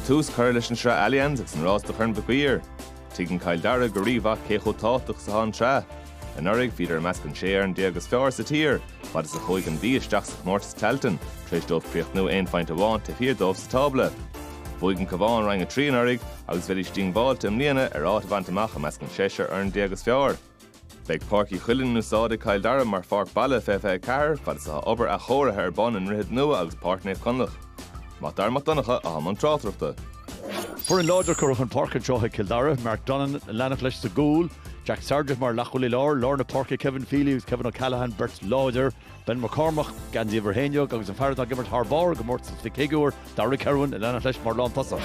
Tús curtha leis an Sraith Allianz agus an rás do Chorn Mhic Uidhir. Tuigeann Cill Dara go rímhaith cé chomh tábhachtach is atá an tsraith. Anuraidh, bhíodar i measc an 16 fhoireann is fearr sa tír, fad is a chuaigh an Mhí isteach sa chomórtas Tailteann, tar éis dóibh críochnú aon phointe amháin taobh thiar dóibh sa tábla. Bhuaigh an Cabhán Roinn 3 anuraidh agus bheidís diongbháilte i mbliana ar áit a bhaint amach i measc an seisear fhoireann déag is fearr. Beidh Páirc Uí Chuilinn in úsáid ag Cill Dara mar pháirc baile 2024, fad is atá obair athchóirithe ar bun i nDroichead Nua agus Páirc Naomh Conleth. Mac Dara Mac Donncha atá i mbun tráchtaireachta. Foireann láidir curtha chun páirce anseo ag Cill Dara, Mark Donnan ag leanacht leis sa gcúl, Jack Sargent mar leathchúlaí láir, lár na páirce Kevin Feely agus Kevin O'Callaghan, beirt láidir, Ben McCormack, geansaí uimhir 11, agus an fear atá ag imirt thar barr i gcomórtas Mhic Shigiúir, Darragh Kirwan, ag leanacht leis mar lántosach.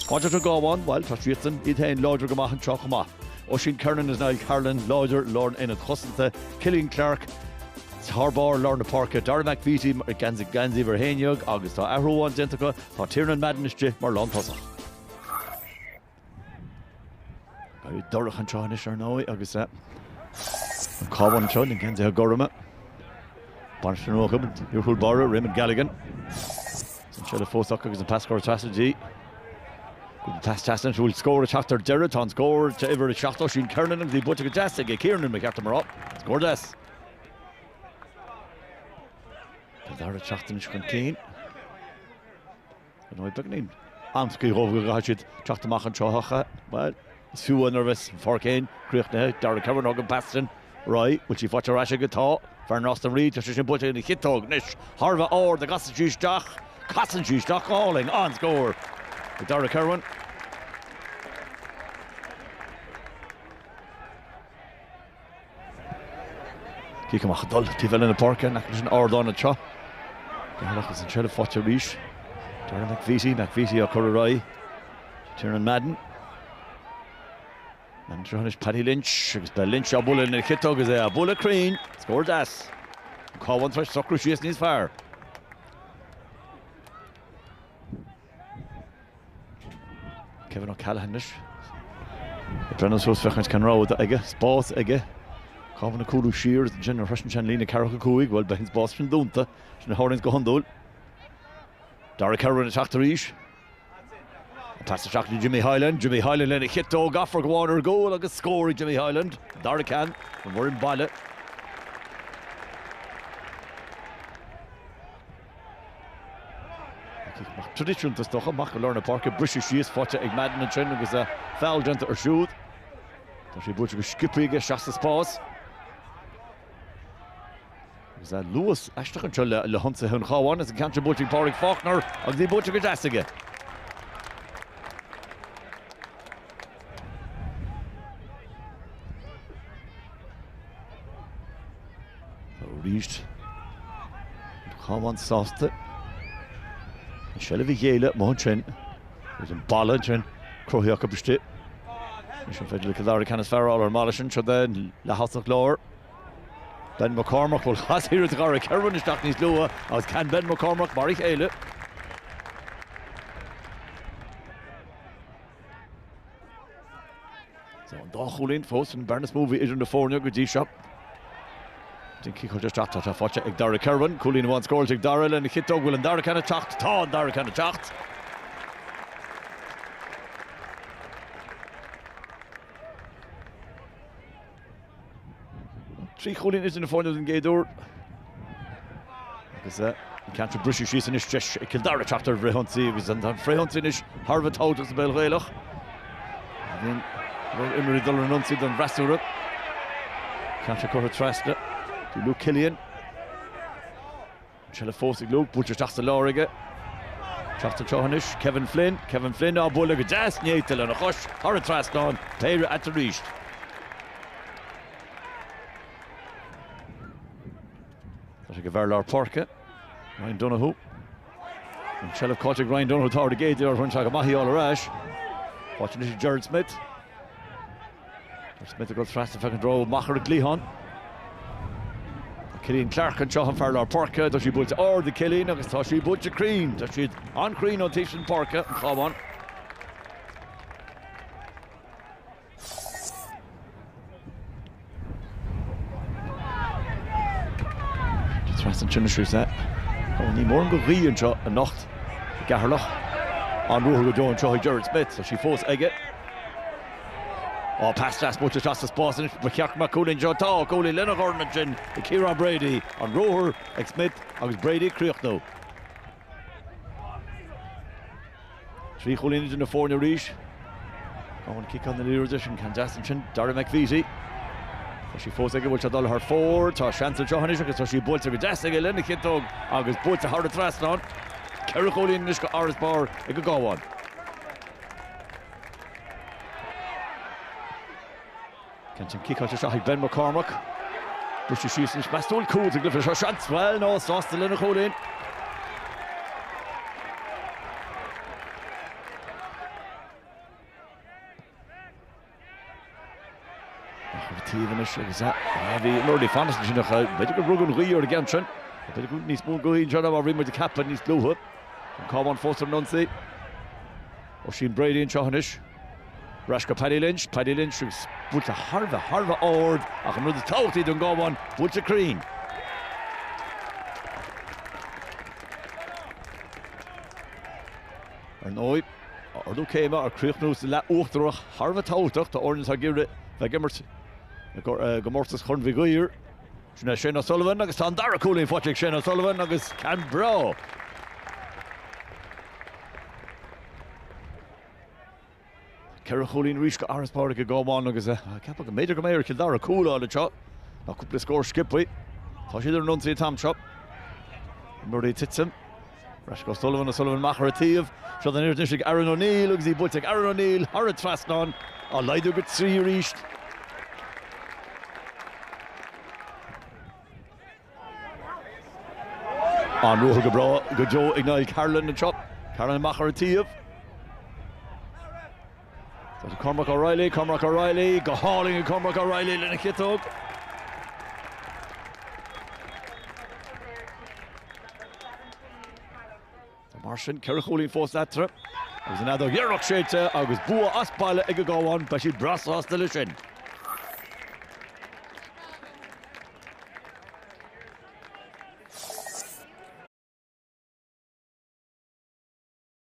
Maidir leis an gCabhán, bhuel, tá siadsan iad féin láidir go maith anseo chomh maith. Oisín Kernan is Niall Carolan láidir i lár an aonaid chosanta, Cillian Clarke thar barr i lár na páirce, Darragh McVeety geansaí uimhir 11 agus tá athrú amháin déanta acu, tá Tiernan Madden istigh mar lántosach. Éirí dorcha anseo anois ar ndóigh agus an Cabhán anseo na geansaithe gorma. Bainisteoir nua acu, iar-chúl báire Raymond Galligan. An seilbh fós acu agus an pas curtha trasna dtí. An pas trasna an bhfuil scór ag teacht ar deireadh. Tá an scór te uimhir 7 Oisín Kernan agus í buailte go deas aige Kiernan ba cheart dom a rá. Scór deas. Cill Dara ag teacht anois chun cinn. Ar ndóigh, beagáinín amscaí dhóibh go gcaithfidh siad teacht amach anseo ach, bhuel, is fiú é nuair a bheas an pháirc féin críochnaithe. Darragh Kirwan thug an pas sin ar aghaidh. Bhfuil sí faighte ar ais aige? Tá. Fear Nás na Rí, tá sé sin buailte ina chiotóg anois. Thar a bheith ard, an gcasfaidh sí isteach. Casann sí isteach go hálainn. An-scór ag Darragh Kirwan. Cic amach ag dul taobh eile na páirce, in aice leis an ardán anseo. Ceatharlach agus an tseilbh faighte arís. Darragh McVeety, McVeety á cur ar aghaidh. Tiernan Madden. Madden anseo anois Paddy Lynch agus beidh Lynch á bualadh ina chiotóg agus é á bualadh cruinn. Scór deas. An Cabhán tar éis socrú síos níos fearr. Kevin O'Callaghan anois. Ag breathnú suas féachaint cén rogha atá aige. Spás aige. Cabhán ag cúlú siar is ansin nuair a shroiseann sé an líne ceathracha 5, bhuel, beidh an spás sin dúnta. Sin a tharlaíonns go hiondúil. Darragh Kirwan ag teacht arís. An pas isteach do Jimmy Hyland. Jimmy Hyland lena chiotóg. Amharc amháin ar gcúl agus scór ag Jimmy Hyland. An dara ceann don bhfoireann baile. Cic amach traidisiúnta is dócha, amach go lár na páirce, briseadh síos faighte ag Madden ansin agus feall déanta air siúd. Tá sé buailte go sciobtha aige isteach sa spás. Agus luas aisteach anseo le hionsaithe an Chabháin agus an ceann sin buailte ag Pádraig Faulkner agus í buailte go deas aige. Arís, an Cabhán sásta an seilbh a ghéilleadh amuigh ansin. Agus an balla ansin cruthaithe acu istigh. Anois an féidir le Cill Dara ceann is fearr a fháil ar an mballa sin? Seo é an leath-thosach láir. Ben McCormack, bhuel chas iarracht Dharragh Kirwan isteach níos luaithe agus ceann Ben McCormack mar a chéile. So an dá chúilín fós an bearna is mó a bhí idir na foirne go dtí seo. An cic isteach tá sé faighte ag Darragh Kirwan. Cúilín amháin scóráilte ag Darragh lena chiotóg. Bhfuil an dara ceann ag teacht? Tá an dara ceann ag teacht. 3 chúilín idir na foirne den gcéad uair. Agus an ceann seo briseadh síos anois deis ag Cill Dara teacht ar bhfrithionsaí agus an frithionsaí anois thar a bheith tábhachtach sa bpeil Ghaelach. Bhíonn imreoirí dul ar an ionsaí don bhfreasúra. Ceann seo curtha trasna do Luke Killian. An tseilbh fós ag Luke, buailte isteach sa lár aige. Teacht anseo anois, Kevin Flynn. Kevin Flynn á bualadh go deas néata lena chois thar an trasnán. Péire ait arís. Tá sé ag an bhfear lár páirce, Ryan Donoghue. An tseilbh caillte ag Ryan Donoghue, tá ar an gcéad iarraidh, rinne sé go maith í fháil ar ais. Faighte anois ag Gerard Smith. Smith ag dul trasna féachaint an raibh amach ar an gcliathán. Tá Cillian Clarke anseo, an fear lár páirce. Tá sí buailte ard ag Cillian agus tá sí buailte cruinn. Tá siad an-chruinn ón taobh sin páirce, an Cabhán. Trasna ansin is é. Ní mórán de ghaoth anseo anocht i gCeatharlach. An-ruathar go deo anseo ag Gerard Smith. Tá sí fós aige. Á, pas deas buailte isteach sa spás anois. Ba cheart go mbeadh cúilín anseo. Tá cúilín lena dhorn ansin ag Ciarán Brady. An ruathar ag Smith agus Brady ag críochnú. 3 chúilín idir na foirne arís. Cabhán ciceáil na liathróide sin ceann deas ansin. Darragh McVeety. Tá sí fós aige, bhfuil sé ag dul thar fóir. Tá seans anseo anois agus tá sí buailte go deas aige lena chiotóg agus buailte thar an trasnán. Ceithre chúilín anois go fharasbarr ag an gCabhán. Ceann sin ciceáilte isteach ag Ben McCormack. Briste síos anois. Meas tú an bhfuil cúl sa gcluiche seo? Seans. Bhuel, nó sásta lena chúilín. Ach ar taobh anois agus bhí imreoirí ag fanacht ansin ach b'fhéidir gur rug an ghaoth ar an gceann sin. B'fhéidir go níos mó gaoth anseo ná mar a bhí muid ag ceapadh níos luaithe. An Cabhán fós ar an ionsaí. Oisín Brady anseo anois. Ar ais go Paddy Lynch, Paddy Lynch agus buailte thar bheith, thar bheith ard ach an rud is tábhachtaí don gCabhán, buailte cruinn. Ar ndóigh, ardú céime ar críochnú sa leath uachtarach thar a bheith tábhachtach do fhoireann atá ag iarraidh bheith ag imirt i gcomórtas Chorn Mhig Uidhir. Sin é Shane O'Sullivan agus tá an dara cúilín faighte ag Shane O'Sullivan agus ceann breá. Ceithre chúilín arís go fharasbarr ag an gCabhán agus ceapadh go mb'fhéidir go mbeidh ar Chill Dara cúl a fháil anseo ná cúpla scór sciobtha. Tá siad ar an ionsaí an t-am seo. Imreoirí ag titim. Ar ais go O'Sullivan, O'Sullivan amach ar an taobh. Seo an iarracht anois ag Aaron O'Neill agus í buailte ag Aaron O'Neill thar an trasnán. Á laghdú go 3 arís. An ruathar go breá go deo ag Niall Carolan anseo. Carolan amach ar an taobh. Tá Cormac O'Reilly, Cormac O'Reilly, go hálainn ag Cormac O'Reilly lena chiotóg. Mar sin, 4 chúilín fós eatarthu agus an fheadóg dheireanach séidte agus bua as baile ag an gCabhán, beidh siad breá sásta leis sin.